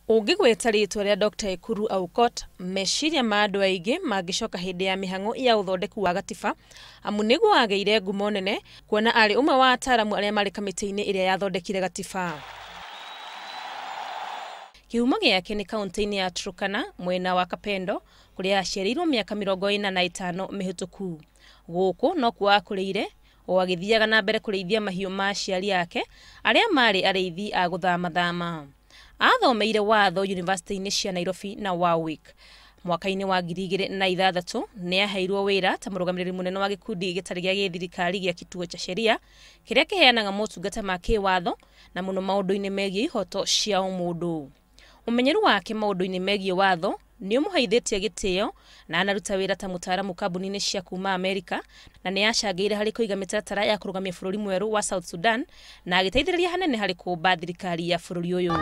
Ũngĩgweta rĩtwa rĩa Dr. Ekuru Aukot, meciria ma andũ aingĩ mangĩcoka hĩndĩ ya mĩhang'o ya ũthondeku wa gatiba, amu nĩguo agĩire ngumo nene kuona arĩ ũmwe wa ataaramu arĩa marĩ kamĩtĩ-inĩ ĩrĩa yathondekire gatiba. Kĩhumo gĩake nĩ kaũntĩ-inĩ ya Turkana mwena wa Kapendo kũrĩa aciarĩirwo mĩaka 45 mĩhĩtũku. Gũkũ nokuo akũrĩire o agĩthiaga na mbere kũrĩithia mahiũ ma aciari ake arĩa marĩ arĩithi a gũthamathama. Athomeire watho yunivasĩtĩ-inĩ cia Nairobi na Warwick. Mwaka-inĩ wa 2006 nĩ aheirwo wĩra ta mũrũgamĩrĩri mũnene wa gĩkundi gĩtarĩ gĩa gĩthirikari gĩa Kituo cha Sheria kĩrĩa kĩheanaga motungata ma kĩwatho na mũno maũndũ-inĩ megiĩ ihoto cia ũmũndũ. Ũmenyeru wake maũndũ-inĩ megiĩ watho nĩ ũmũheithĩtie gĩtĩo na anaruta wĩra ta mũtaaramu kambuni-inĩ cia kuma Amerika na nĩ acangĩire harĩ kũiga mĩtaratara ya kũrũgamia bũrũri mwerũ wa South Sudan na agĩteithĩrĩria hanene harĩ kũũmba thirikari ya bũrũri ũyũ.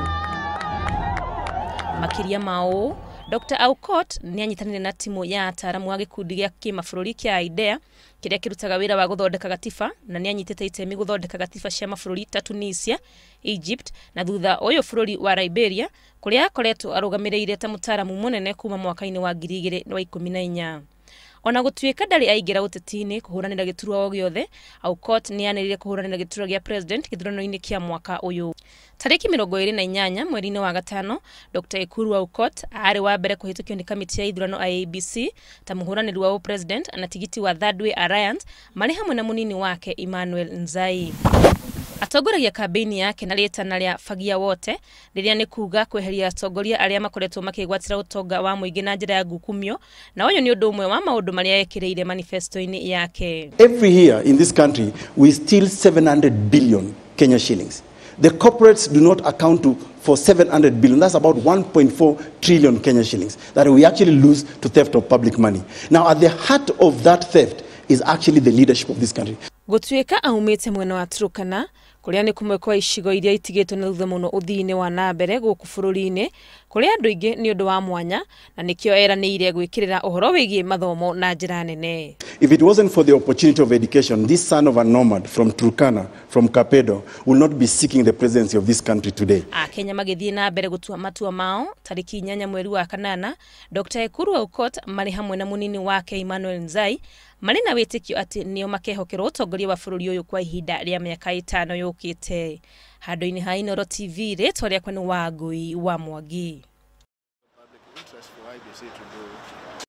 Makĩria ma ũũ, Dr. Aukot nĩ anyitanĩire na timu ya ataaramu a gĩkundi gĩa kĩmabũrũri kĩa IDEA kĩrĩa kĩrutaga wĩra wa gũthondeka gatiba na nĩ anyitĩte itemi gũthondeka gatiba cia mabũrũri ta Tunisia, Egypt na thutha ũyũ bũrũri wa Liberia kũrĩa akoretwo arũgamĩrĩire ta mũtaaramu mũnene kuma mwaka-inĩ wa 2014. Ona gũtuĩka ndarĩ aingĩra ũteti-inĩ kũhũranĩra gĩturwa o gĩothe, Aukot nĩ anĩrĩire kũhũranĩra gĩturwa gĩa president gĩthurano-inĩ kĩa mwaka ũyũ. Tarĩki 28 mweri-inĩ wa gatano, Dr. Ekuru Aukot aarĩ wa mbere kũhĩtũkio nĩ kamĩtĩ ya ithurano IEBC ta mũhũranĩri wa ũpresident na tigiti wa Third Way Alliance marĩ hamwe na mũnini wake Emmanuel Nzai. Atongoragia kambĩini yake na rĩtana rĩa Fagia Wote rĩrĩa nĩ kuga kweheria atongoria arĩa makoretwo makĩgwatĩra ũtonga wa mũingĩ na njĩra ya ngukumio, na ũyũ nĩ ũndũ ũmwe wa maũndũ marĩa ekĩrĩire manifesto-inĩ yake. Every year in this country we steal 700 billion Kenya shillings. The corporates do not account for 700 billion. That's about 1.4 trillion Kenya shillings that we actually lose to theft of public money. Now, at the heart of that theft is actually the leadership of this country. Gũtuĩka aumĩte mwena wa Turkana kũrĩa nĩ kũmwe kwa icigo iria itigĩtwo na thutha mũno ũthii-inĩ wa na mbere gũkũ bũrũri-inĩ kũrĩ andũ aingĩ nĩ ũndũ wa mwanya na nĩkĩo eranĩire gwĩkĩrĩra ũhoro wĩgiĩ mathomo na njĩra nene. If it wasn't for the opportunity of education, this son of a nomad from Turkana, from Kapedo, will not be seeking the presidency of this country today. Akenya magĩthiĩ na mbere gũtua matua mao tarĩki 8 mweri wa kanana, Dr. Ekuru Aukot marĩ hamwe na mũnini wake Emmanuel Nzai marĩ na wĩtĩkio atĩ nĩo makehokerwo ũtongoria wa bũrũri ũyũ kwa ihinda rĩa mĩaka 5 yũkĩte. Handũ-inĩ ha Inooro TV, rĩtwa rĩakwa nĩ Wangui wa Mwangi. Public interest for IEBC to do.